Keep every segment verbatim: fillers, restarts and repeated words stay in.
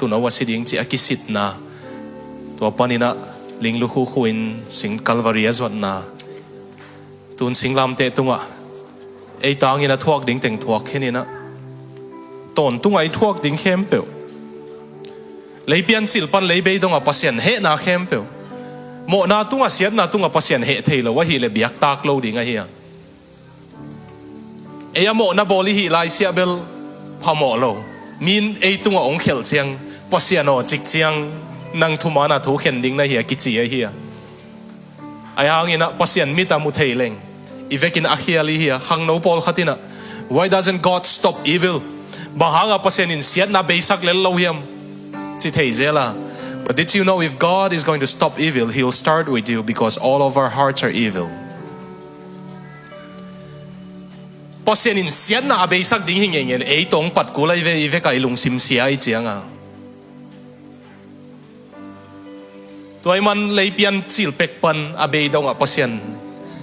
Jesu no a si ding cih a kisitna, tua panin ah linglu khukhu in sing Calvary a zuatna, tun singlamteh tungah ei tangin a thuak ding teng thuak khin in ah, tawntung a i thuak ding khempeuh, lei piancil pan lei bei dongah Pasian hehna khempeuh, mawhna tungah siatna tungah Pasian heh thei lo ahih leh biaktak lo ding ahi a. Ei a mawhna bawl i hih lai siah bel phamawh lo. Mi in ei tungah hong khelh ciang, Pasian aw cik ciang, nang thuman a thu khen ding na hi a kici ahi a. Ahi hangin ah Pasian mit a mu thei leng i vekin a khial i hi a. Khangno pawlkhat in ah, "Why doesn't God stop evil? Bang hangah Pasian in siatna beisak lel lo hiam?" ci thei zel a. But did you know, if God is going to stop evil, He'll start with you, because all of our hearts are evil. Pasian in siatna a beisak ding hi ngeingei in ei tawh hong pat kul ahi ve, i vekah i lungsim sia i cianga. Tua ahih man lei piancil pek pan a bei dongah Pasian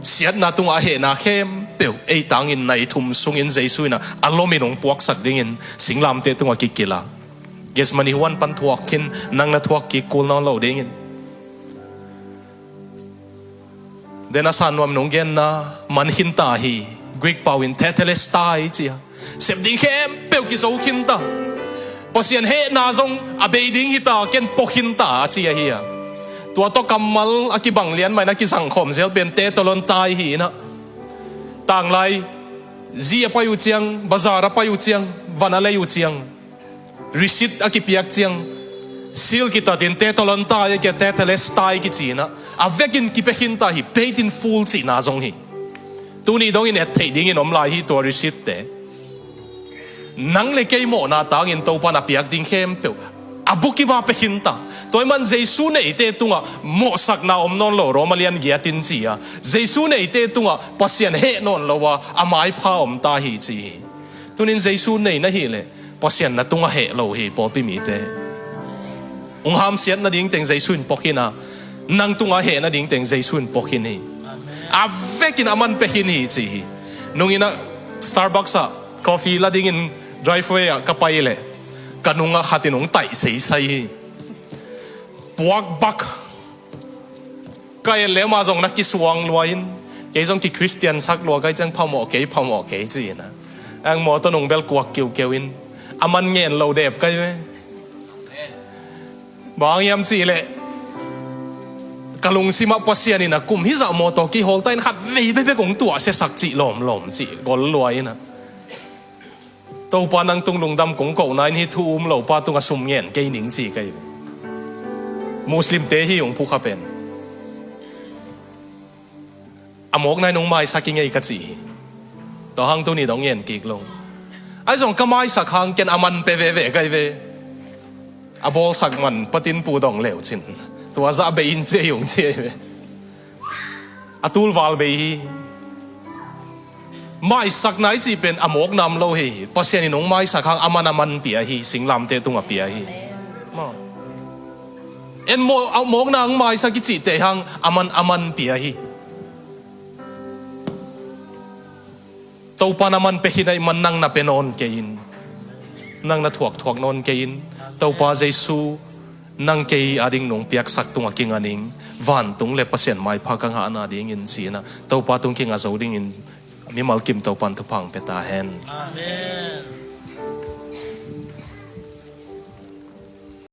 siatna tungah a hehna khempeuh ei tangin nai thum sungin Jesu in ah a lomin hong puaksak dingin singlamteh tungah kikilh a, Gethsemane huan pan thuak khin, nang na thuak kik kul nawn lo dingin. Then a san nuam in hong genna man khin ta hi. Greek pau in tetelestai ci a, sep ding khempeuh kizo khin ta. Pasian hehna zong a bei ding hi ta, ken pua khin ta a ci ahi a. Tua tawh kammal a kibang lian mah in a kizang khawm zel pen tetelestai hi in ah, tanglai zi a pai uh ciang, bazar a pai uh ciang, van a lei uh ciang, receipt a kipiak ciang, seal kitatin tetelestai a kia tetelestai kici in ah, a vekin kipia khin ta hi, paid in full cihna zong hi. Tuni dongin et theih dingin om lai hi tua receipt te. Nang le kei mawhna tangin Topan a piak ding khempeuh a bukim a pia khin ta. Tua ahih man Jesu neite tungah mawhsakna om nawn lo, Roma lian giat in ci a. Jesu neite tungah Pasian heh nawn lo a, a maipha om ta hi ci hi. Tunin Jesu nei na hih leh Pasian na tungah heh lo hi, pawlpi mite. Hong hamsiat nading teng Jesu in pua khin a, nang tungah heh nading teng Jesu in pua khin hi. A vekin a man pia khin hi ci hi. Nung in ah Starbucks ah coffee la dingin driveway ah ka pai leh ka nungah khat in hong taih seisai hi. Puak bak. Ka et leh amah zong na kisuang lua in, kei zong ki-Christian sak lua ka hih ciang phamawh kei, phamawh kei ci in ah, ang mawtaw nung bel kuak kiukiu in, a man ngen lo dep ka hi ve. Bang hiam cih leh ka lungsim ah Pasian in a kum hizah mawtaw kihawl ta in khat vei bekbek hong tuahsia sak cih lawmlawm cih gol lua in ah, Topa nang tung lungdam kong kohna in hih thu um lopa tungah sum ngen kei ning ci ka hi ve. Muslimte hi hong phukha pen. A mawkna in hong maisak i ngei ka ci hi. Tua hang tuni dong ngen kik lo. Ahi zong ka maisak hang ken a man pia veve ka hi ve. A bawlsak man patin pu dong leu cin, tua zah bei in ci ei hong ci ei ve. A tulval bei hi. Maisakna i cih pen a mawkna om lo hi. Pasian in hong maisak hang a man a man pia hi. Singlamteh tungah pia hi. Maw. En maw, a mawkna hong maisak i cih teh hang a man a man pia hi. Topan a man pia khin ahih man nang na pia nawn kei in, nang na thuakthuak nawn kei in, Topa Jesu nang kei ading nong piaksak tungah kinga ning, vantung le Pasian maipha ka ngahna dingin ci-in ah Topa tung kinga zo dingin mimal kim Topan thupha hong pia ta hen. Amen.